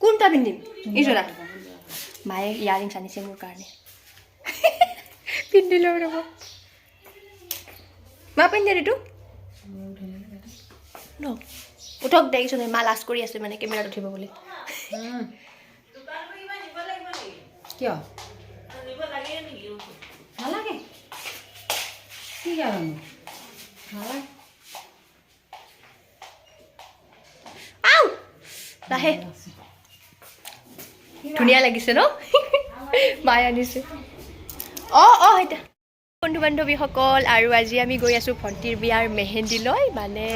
কোনটা পিন্ধিম? এইযোৰা। মায়ে ইয়াৰিংছ আনিছে মোৰ কাৰণে, পিন্ধি লওঁ ৰ'ব। মা, পিন্ধি এইটো ন উঠক। দেখিছোঁ মা লাজ কৰি আছে, মানে কেমেৰাত উঠিব বুলি। কিয় নালাগে? কি কাৰণ নালাগে? আউ, লাহে। ধুনীয়া লাগিছে ন? মায়ে আনিছে। অঁ অঁ এতিয়া বন্ধু বান্ধৱীসকল, আৰু আজি আমি গৈ আছোঁ ভণ্টিৰ বিয়াৰ মেহেন্দি লৈ। মানে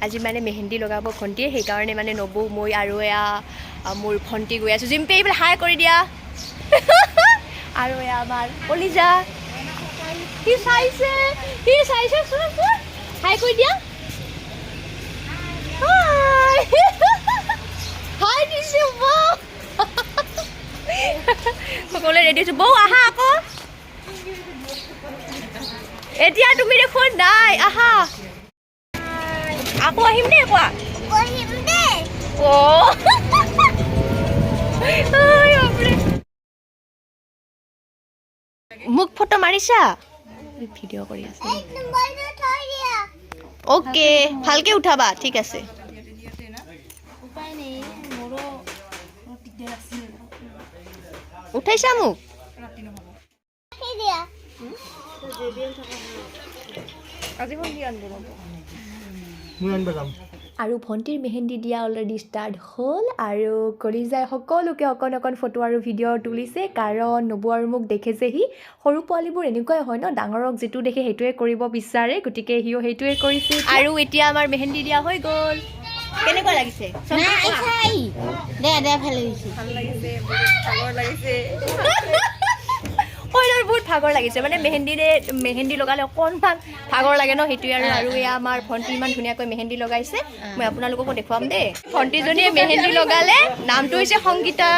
আজি মানে মেহেন্দি লগাব ভণ্টিয়ে, সেইকাৰণে মানে নবৌ, মই আৰু এয়া মোৰ ভণ্টি গৈ আছোঁ। জিম্পি, এইফালে হাই কৰি দিয়া। আৰু এয়া আমাৰ কলিজা, সি চাইছে, সি চাইছে। চোৱা, হাই কৰি দিয়া। হাই, হাই দিছে বৌ। সকলোৱে ৰেডি আছোঁ। বৌ, আহা আকৌ। এতিয়া তুমি দেখোন নাই আহা। আকৌ আহিম দেই, কোৱা। অ'। ঐ বাপৰে। মোক ফটো মাৰিছা? ভিডিঅ' কৰি আছে। অ'কে, ভালকে উঠাবা, ঠিক আছে। উপায় নাই, মোৰো দিগদাৰ আছিল। উঠাইছা মোক? আজি সন্ধিয়া আনিব। মই আনিব যাম। আৰু ভণ্টিৰ মেহেন্দি দিয়া অলৰেডি ষ্টাৰ্ট হ'ল আৰু কলিজাই সকলোকে অকণ অকণ ফটো আৰু ভিডিঅ' তুলিছে, কাৰণ নবৌ আৰু মোক দেখে যে সি। সৰু পোৱালিবোৰ এনেকুৱাই হয় ন, ডাঙৰক যিটো দেখে সেইটোৱে কৰিব বিচাৰে। গতিকে সিও সেইটোৱে কৰিছে। আৰু এতিয়া আমাৰ মেহেন্দি দিয়া হৈ গ'ল। কেনেকুৱা লাগিছে? নাই, দে দে, ভাল লাগিছে। ভাল লাগিছে, ভাগৰ লাগিছে। কইনাৰ বহুত ভাগৰ লাগিছে। মানে মেহেন্দিৰে মেহেন্দি লগালে অকণমান ভাগৰ লাগে ন, সেইটোৱে। আৰু এয়া আমাৰ ভণ্টি, ইমান ধুনীয়াকৈ মেহেন্দি লগাইছে। মই আপোনালোককো দেখুৱাম দেই। ভণ্টিজনীয়ে মেহেন্দি লগালে। নামটো হৈছে সংগীতা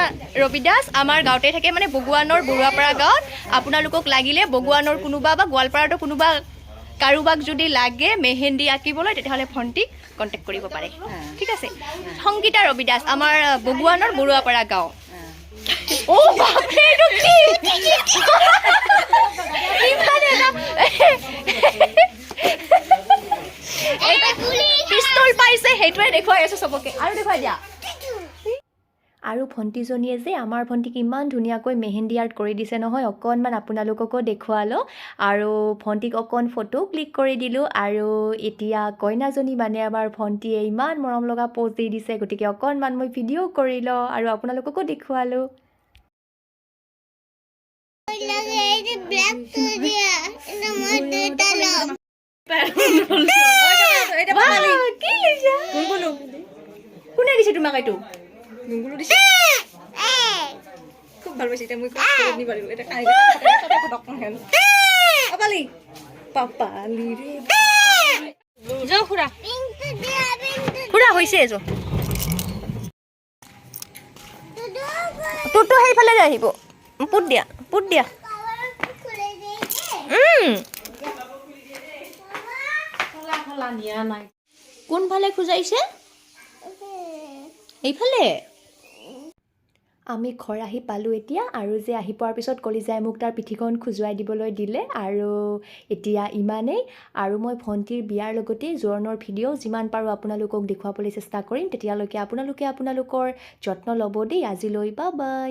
ৰবিদাস। আমাৰ গাঁৱতে থাকে, মানে বগুৱানৰ বৰুৱাপাৰা গাঁৱত। আপোনালোকক লাগিলে বগুৱানৰ কোনোবা বা গোৱালপাৰাতো কোনোবা কাৰোবাক যদি লাগে মেহেন্দি আঁকিবলৈ, তেতিয়াহ'লে ভণ্টিক কণ্টেক্ট কৰিব পাৰে। ঠিক আছে। সংগীতা ৰবিদাস, আমাৰ বগুৱানৰ বৰুৱাপাৰা গাঁও। অ' বাপৰে, এইটো কি? ইমান এটা পিষ্টল পাইছে, সেইটোৱে দেখুৱাই আছো চবকে। আৰু দেখুৱাই দিয়া। আৰু ভণ্টিজনীয়ে যে আমাৰ ভণ্টিক ইমান ধুনীয়াকৈ মেহেন্দি আৰ্ট কৰি দিছে নহয়, অকণমান আপোনালোককো দেখুৱালোঁ আৰু ভণ্টিক অকণ ফটো ক্লিক কৰি দিলোঁ। আৰু এতিয়া কইনাজনী, মানে আমাৰ ভণ্টিয়ে ইমান মৰম লগা প'জ দি দিছে, গতিকে অকণমান মই ভিডিঅ' কৰি লওঁ আৰু আপোনালোককো দেখুৱালোঁ। লাগে, এইটো ব্লেকটো দিয়া। এইটো মই দুটা ল'ম। এইটো পাপালি। কি লৈছা? গুণগুলো। কোনে দিছে তোমাক এইটো? গুণগুলো দিছে। খুব ভাল পাইছে। এতিয়া মই নিব লাগিব। এতিয়া কাহি পাপালি, পাপালি ৰে। যাওঁ খুৰা। পিংকটো দিয়া, পিংকটো। খুৰা, হৈছে এযোৰ। দুটো। তোৰতো সেইফালে আহিব। পুত দিয়া, পুত দিয়া। খুলে দিয়ে। খোলা খোলা নিয়া নাই। কোনফালে খোজাইছে? এইফালে। আমি ঘৰ আহি পালোঁ এতিয়া। আৰু যে আহি পোৱাৰ পিছত কলিজাই মোক তাৰ পিঠিখন খজুৱাই দিবলৈ দিলে। আৰু এতিয়া ইমানেই। আৰু মই ভণ্টিৰ বিয়াৰ লগতে জোৰোণৰ ভিডিঅ' যিমান পাৰোঁ আপোনালোকক দেখুৱাবলৈ চেষ্টা কৰিম। তেতিয়ালৈকে আপোনালোকে আপোনালোকৰ যত্ন ল'ব দেই। আজিলৈ বা বাই।